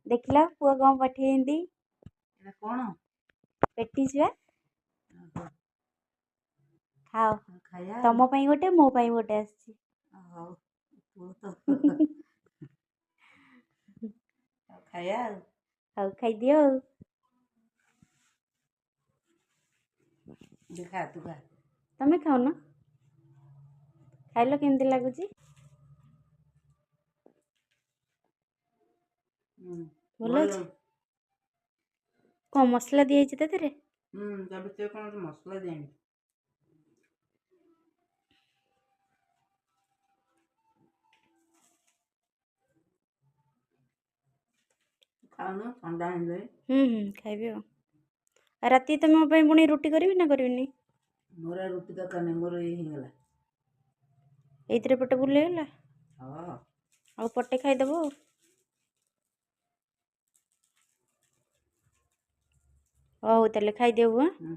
ଦେଖିଲ ପୁଅ କ'ଣ ପଠେଇଛନ୍ତି? ଏଇଟା କ'ଣ? ପେଟିସ୍ ବା। ଖାଅ। ଖାଇବା। ତମ ପାଇଁ ଗୋଟେ, ମୋ ପାଇଁ ଗୋଟେ ଆସିଛି। ହଉ, ପୁଅ ତ ଖାଇବା ଆଉ। ହଉ, ଖାଇଦିଅ ଆଉ। ଖା, ତୁ ଖା। ତମେ ଖାଉନ। ଖାଇଲ, କେମିତି ଲାଗୁଛି? ଭଲ ଅଛି? କ'ଣ ମସଲା ଦିଆହେଇଛି ତା ଦେହରେ? ତା ଭିତରେ କ'ଣ ଗୋଟେ ମସଲା ଦିଆହେଇଛି। ଖାଉନୁ, ଥଣ୍ଡା ହେଇଯାଏ। ହୁଁ ହୁଁ ଖାଇବି ଆଉ। ଆଉ ରାତି ତମେ ମୋ ପାଇଁ ପୁଣି ରୁଟି କରିବି ନା କରିବିନି? ମୋର ଆଉ ରୁଟି ଦରକାର ନାହିଁ, ମୋର ଇଏ ହେଇଗଲା। ଏଇଥିରେ ପେଟ ଫୁଲ୍ ହେଇଗଲା? ହଁ। ଆଉ ପଟେ ଖାଇଦେବ ଆଉ। ହଉ ତାହେଲେ, ଖାଇଦେବୁ। ହଁ।